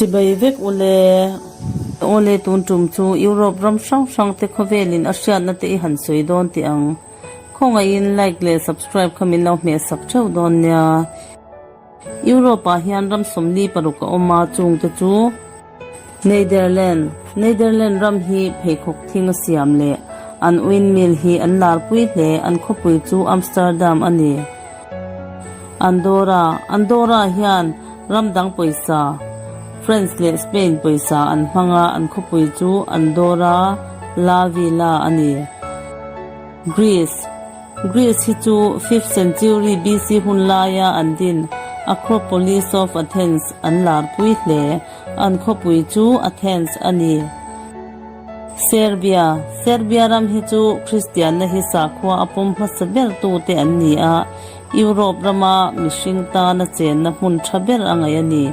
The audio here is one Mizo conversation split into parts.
Chibai vek ule. Awle tun tum chu Europe ram hrang hrang te khawvelin a hriatna te i han sawi dawn teh ang. Khawngaihin like leh subscribe kha min lo hmeh sak theuh dawn nia. Europe ah hian ram 46 a awm a, chung te chu Nederland, Nederland ram hi pheikhawk thing a siam leh an windmill hi an larpui hle, an khawpui chu Amsterdam a ni. Andorra, Andorra hian ram dang pawisa, France leh Spain pawisa an hmang a, an khawpui chu Andorra la Vila a ni. Greece, Greece hi chu fifth century BC hun laia an din Acropolis of Athens an larpui hle. An khawpui chu Athens a ni. Serbia, Serbia ram hi chu Kristianna hi sakhua a pawm hmasa ber tute an ni a, Europe rama mihring tana chenna hmun tha ber a ngaih a ni.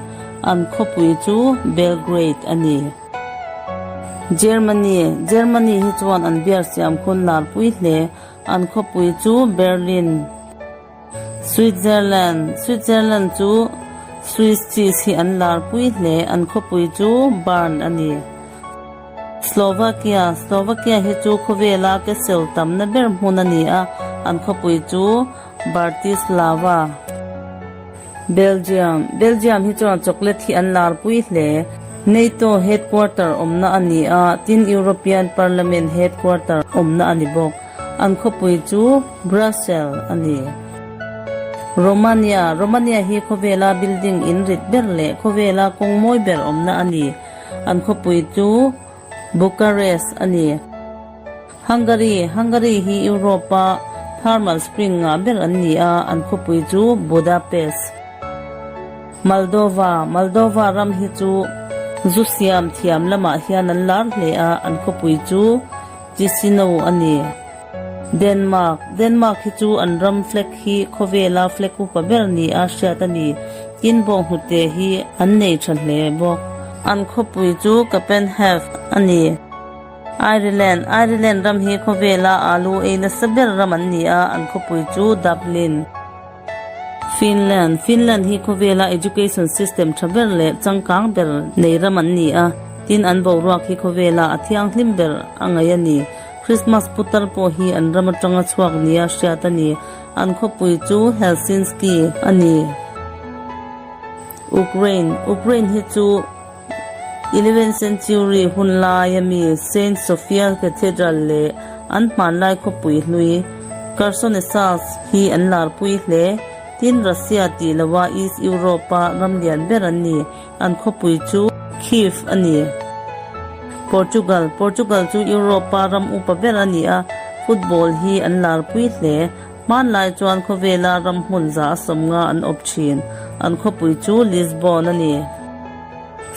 An khawpui chu Belgrade a ni. Germany, Germany hi chuan an beer siam khun larpui hle. An khawpui chu Berlin. Switzerland, Switzerland chu Swiss cheese hi an larpui hle. An khawpui chu Bern a ni. Slovakia, Slovakia hi chu khawvela castle tamna ber hmun a ni a, an khawpui chu Bratislava. Belgium, Belgium hi chuan chocolate hi an larpui hle. NATO headquarter awmna a ni a, tin European Parliament headquarter awmna a ni bawk. An khawpui chu Brussels a ni. Romania, Romania hi khawvela building in rit ber leh khawvela kawng mawi ber awmna a ni. An khawpui chu Bucharest a ni. Hungary, Hungary hi Europe-a thermal spring ngah ber an ni a, an khawpui chu Budapest. Moldova, Moldova ram hi chu zu siam thiam lamah hian an lar hle a, an khawpui chu Chisinau a ni. Denmark, Denmark hi chu an ram flag hi khawvela flag upa ber ni a hriat a ni. Tin bawnghnute hi an nei tha hle bawk. An khawpui chu Copenhagen a ni. Ireland, Ireland ram hi khawvela alu ei nasa ber ram an ni a, an khawpui chu Dublin. Finland, Finland hi khawvela education system tha ber leh changkang ber nei ram an ni a, tin an boruak hi khawvela a thianghlim ber a ngaih a ni. Christmas putar pawh hi an ram atanga chhuak nia hriat a ni. An khawpui chu Helsinki a ni. Ukraine, Ukraine hi chu Eleventh century hun laia mi Saint Sophia Cathedral leh an hmanlai khawpui hlui Chersonesus hi an larpui hle. Tin, Russia tih loha East Europe-a ram lian ber an ni. An khawpui chu Kyiv a ni. Portugal, Portugal chu Europe-a ram upa ber a ni a, football hi an larpui hle. Hmanlai chuan khawvela ram hmun 150 an awp thin. An khawpui chu Lisbon a ni.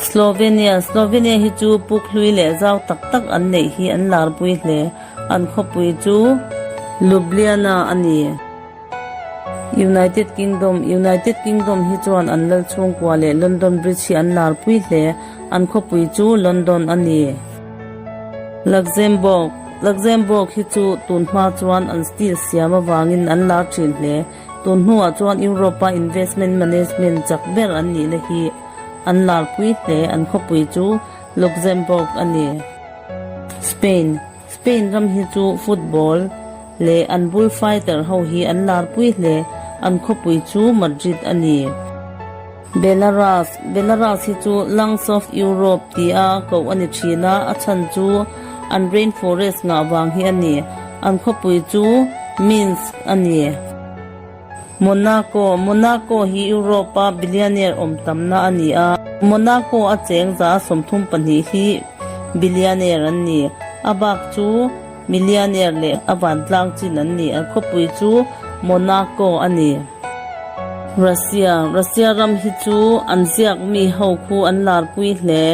Slovenia, Slovenia hi chu puk hlui leh zau tak tak an neih hi an larpui hle. An khawpui chu Ljubljana a ni. United Kingdom, United Kingdom hi chuan an lal chhungkua leh London Bridge hi an larpui hle. An khawpui chu London a ni. Luxembourg, Luxembourg hi chu tun hma chuan an steel siam avangin an lar thin hle. Tun hnuah chuan Europe-a investment management chak ber an nihna hi an larpui hle. An khawpui chu Luxembourg a ni. Spain, Spain ram hi chu football leh an bullfighter ho hi an larpui hle. An khawpui chu Madrid a ni. Belarus, Belarus hi chu Lungs of Europe tia koh a ni thin a, a chhan chu an rainforest ngah vang hi a ni. An khawpui chu Minsk a ni. Monaco, Monaco hi Europe-a billionaire awm tamna a ni a. Monaco a cheng 32 hi billionaire an ni. A bak chu millionaire leh a vantlang chin an ni. An khawpui chu Monaco a ni. Russia, Russia ram hi chu an ziak mi ho khu an larpui hle.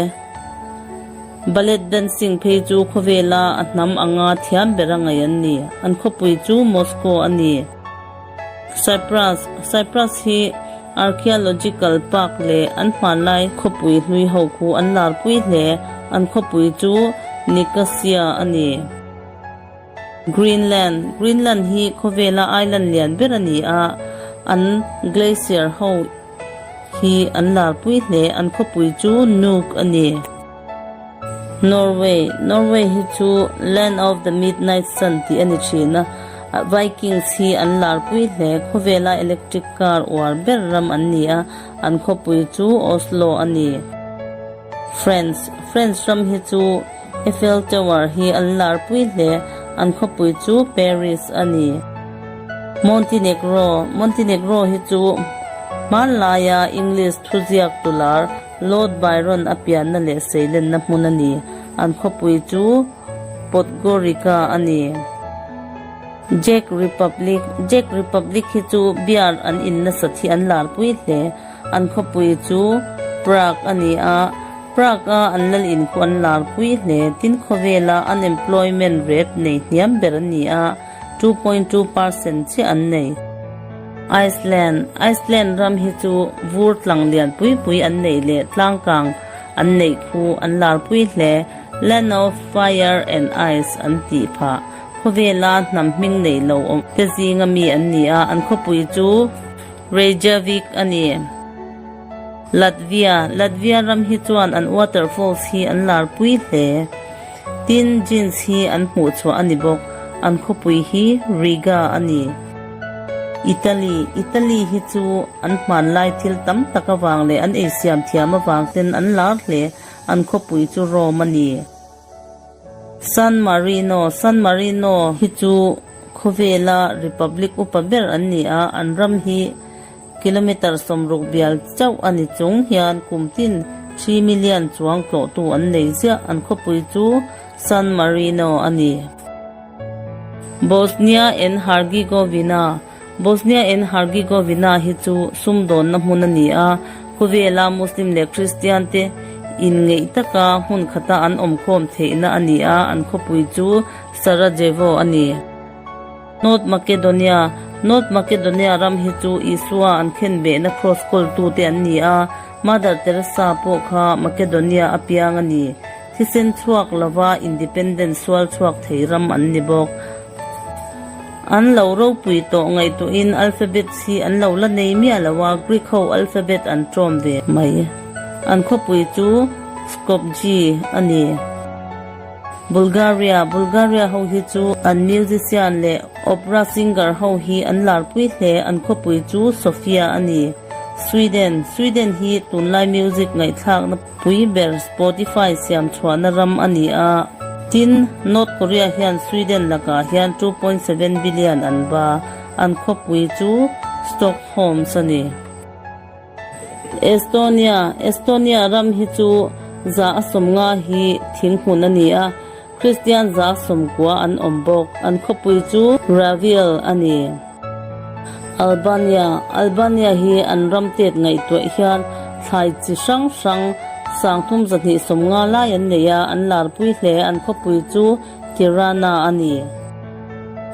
Ballet dancing phei chu khawvela a hnam anga thiam ber a ngaih an ni. An khawpui chu Moscow a ni. Cyprus, Cyprus hi Archaeological Park leh an hmanlai khawpui hlui ho khu an larpui hle. An khawpui chu Nicosia a ni. Greenland, Greenland hi khawvela island lian ber a ni a, an glacier ho. hi an larpui hle. An khawpui chu Nuuk a ni. Norway, Norway hi chu Land of the Midnight Sun tih a ni thin a, Vikings hi an larpui hle. Khawvela electric car uar ber ram an ni a, an khawpui chu Oslo a ni. France, France ram hi chu Eiffel Tower hi an larpui hle, an khawpui chu Paris a ni. Montenegro, Montenegro hi chu hmanlaia English thuziak tular Lord Byron a pianna leh seilenna hmun a ni. An khawpui chu Podgorica a ni. Czech Republic, Czech Republic hi chu beer an in nasat hi an larpui hle. An khawpui chu Prague a ni a, Prague-a an lal in khu an larpui hle. Tin, khawvela unemployment rate nei hniam ber a ni a, 2.2 percent chiah an nei. Iceland, Iceland ram hi chu vur tlang lian pui pui an neih leh tlangkang an neih khu an larpui hle. Land of Fire and Ice an tih phah. Khawvela hnam hming neih lo awm te zinga mi an ni a, an khawpui chu Reykjavik a ni. Latvia, Latvia ram hi chuan an waterfalls hi an larpui hle. Tin, jeans hi an hmuh chhuah a ni bawk. An khawpui hi Riga a ni. Italy, Italy hi chu an hmanlai thil tam tak avang leh an eisiam thiam avang ten an lar hle. An khawpui chu Rome a ni. San Marino, San Marino hi chu khawvela republic upa ber an ni a, an ram hi Kilometre 60 bial chauh a ni chung hian kum tin 3 million chuang tlawhtu an nei ziah, an khawpui chu San Marino a ni. Bosnia and Herzegovina, Bosnia and Herzegovina hi chu sumdawnna hmun a ni a, khawvela Muslim leh Kristian te inngeih taka hmun khata an awmkhawm theihna a ni a, an khawpui chu Sarajevo a ni. North Makedonia, North Makedonia ram hi chu Isua an khenbehna cross kawltute an ni a, Mother Teresa pawh kha Makedonia a piang a ni. Thisen chhuak lova independent sual chhuak thei ram an ni bawk. An lo ropui tawh ngaihtuahin alphabets hi an lo la nei miah lo a, Greek ho alphabet an ṭawm ve mai. An khawpui chu Skopje a ni. Bulgaria, Bulgaria ho hi chu an musician leh opera singer ho hi an larpui hle, an khawpui chu Sofia a ni. Sweden, Sweden hi tunlai music ngaihthlakna pui ber Spotify siam chhuahna ram a ni a. Tin, North Korea hian Sweden lakah hian 2.7 billion an ba, an khawpui chu Stockholm a ni. Estonia, Estonia ram hi chu 150 hi thing hmun a ni a, Kristian 90 an awm bawk. An khawpui chu Raviel a ni. Albania, Albania hi an ram tet ngaihtuah hian thlai chi hrang hrang 3250 lai an nei a, an larpui hle. An khawpui chu Tirana a ni.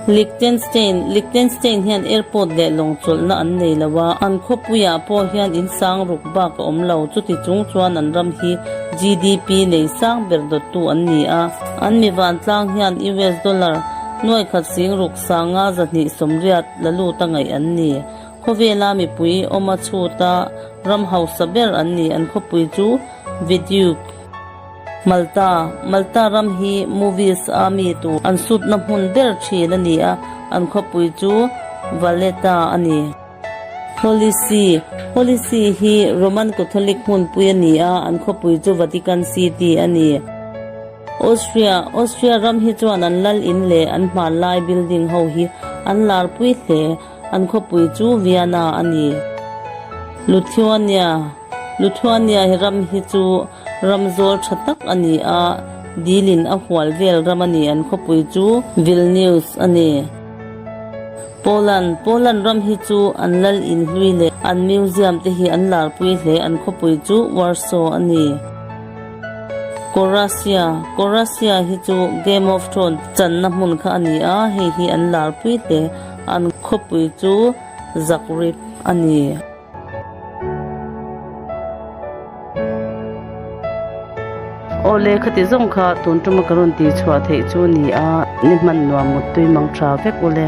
Liechtenstein, Liechtenstein hian airport leh lawng chawlhna an nei lo a, an khawpuiah pawh hian in sang ruk bak a awm lo. Chuti chung chuan an ram hi GDP nei sang ber dawttu an ni a, an mi vantlang hian US dollar nuaikhat sing ruk 5280 la lut a ngaih an ni. Khawvela mipui awma chhuta ram hausa ber an ni. An khawpui chu Vidyuk. Malta, Malta ram hi movies a mi tur an sutna hmun ber thin a ni a, an khawpui chu Valletta a ni. Holy See, Holy See hi Roman Catholic hmunpui a ni a, an khawpui chu Vatican City a ni. Austria, Austria ram hi chuan an lal in leh an hmanlai building ho hi an larpui hle, an khawpui chu Vienna a ni. Lithuania, Lithuania hi ram hi chu ram zawl tha tak a ni a, dilin a hual vel ram a ni. An khawpui chu Vilnius a ni. Poland, Poland ram hi chu an lal in hlui leh an museum te hi an larpui hle. An khawpui chu Warsaw a ni. Croatia, Croatia hi chu Game of Thrones channa hmun kha a ni a, hei hi an larpui hle. An khawpui chu Zagreb a ni. Awle khati zawng kha tun tuma ka rawn tih chhuah theih chu ni a, ni hman nuam muttui mang tha vek ule.